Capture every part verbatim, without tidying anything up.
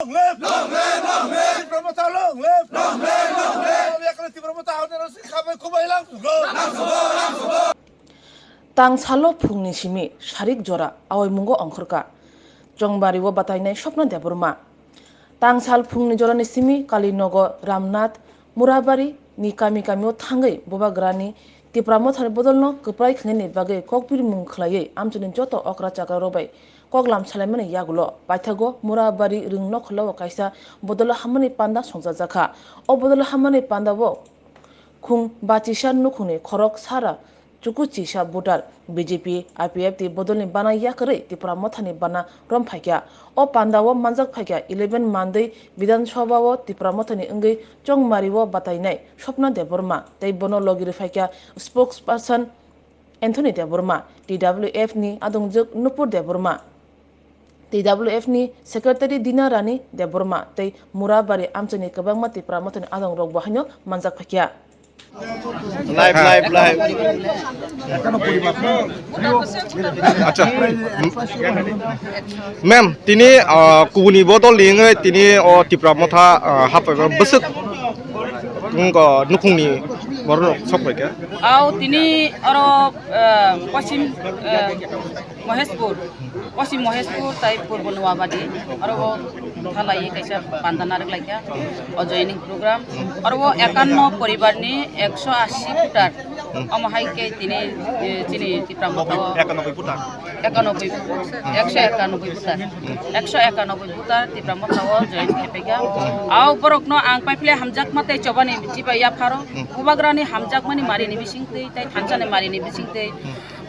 Long live! Long live! Long live! Tipra Motha long live! Long live! Long live! Yakni Tipra Motha hawnwi rw sing khamwi khumai lang sugo. Tang salo phungni simi sarik jora awai mungo ongkhorka. Chongbario batainai Swapna Debbarma. Tang sal phungni jorani simi Kalinogo, Ramnath, Murabari ni kami kamio thangwi Bubagrani Tipra Mothani bodolno kwprai khlainani bagwi kokbirmung khlaiwi amchaini joto okra chakrarok bai koklam salaimani yagulo paithago Murabari rwng nokholao kaisa bodolo hamani panda songchajakha. O bodolo hamani pandao khung bachisa nukhungni khorok sara chukuchisa voter B J P, I P F T bodolni bana yakarwi Tipra Mothani bana romphaikha. O pandao manjak phaikha eleven Mandwi Bidhan Sabhao Tipra Mothani wngwi chongmario batainai Swapna Debbarma tei bono logi rwphaikha spokesperson Anthony Debbarma, T W F ni adongjwk Nupur Debbarma, T W F ni Secretary Dina Rani Debbarma tei Murabari amchaini kwbangma Tipra Mothani adongrokbo haino manjak phaikha. Live, live, live. Acha. Ma'am, tini, ah, kubuni bodol ni wngwi tini o Tipra Motha, ah, hapaiba bwswk wngkha nukhungni borok sok paikha. Au tini oro, ah, Paschim, ah, Mohespur, Paschim Mohespur tai Purbo Noabadi, oro thalai kaisa panda narwk laikha, o joining program, oro ekanno poribar ni ekso ashi voter, omo hai khe tini, eh, chini Tipra Motha o ekanoboi voter, ekso ekanoboi voter, ekso ekanoboi voter Tipra Motha o join khe paikha. Au borok no ang paiphle hamjakma tei chobani chibai yapharo, Bubagrani hamjakmani marini bisingtwi tei thansani marini bisingtwi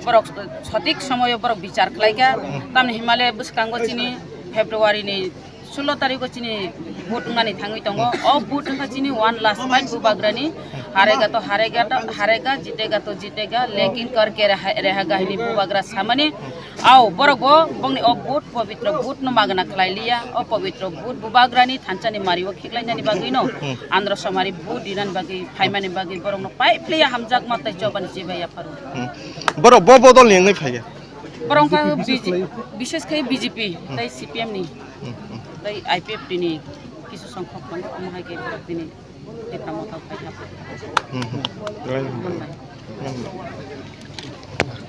borok sotik somoyo borok bichar khlaikha. Tamni himale bwskango chini February ni sullo tarikh o chini vote wngnani thangwi tongo. O vote wngkha chini one last fight Bubagrani. Harega to harega, harega, jitega to jitega, lekin karke reha, rehega hini Bubagra samani. Au, borok bo bongni o vote, pobitro vote no magna khlai liya. O pobitro vote Bubagrani thansani mario khiklainani bagwi no. Andro somari vote dinani bagwi, phaimani bagwi borok no paiphle hamjakma tei chobani chibai yapharo. Hmm. Borok bo bodol ni wngwi phaiya. Borok wngkha B J P, bishes khe B J P, hmm, tei C P M ni, hmm, hmm, tei I P F T ni kisu songkhok tongo, omo hai khe borok tini Tipra Motha o phai kha. Hmm, hmm. Hambai. Hmm.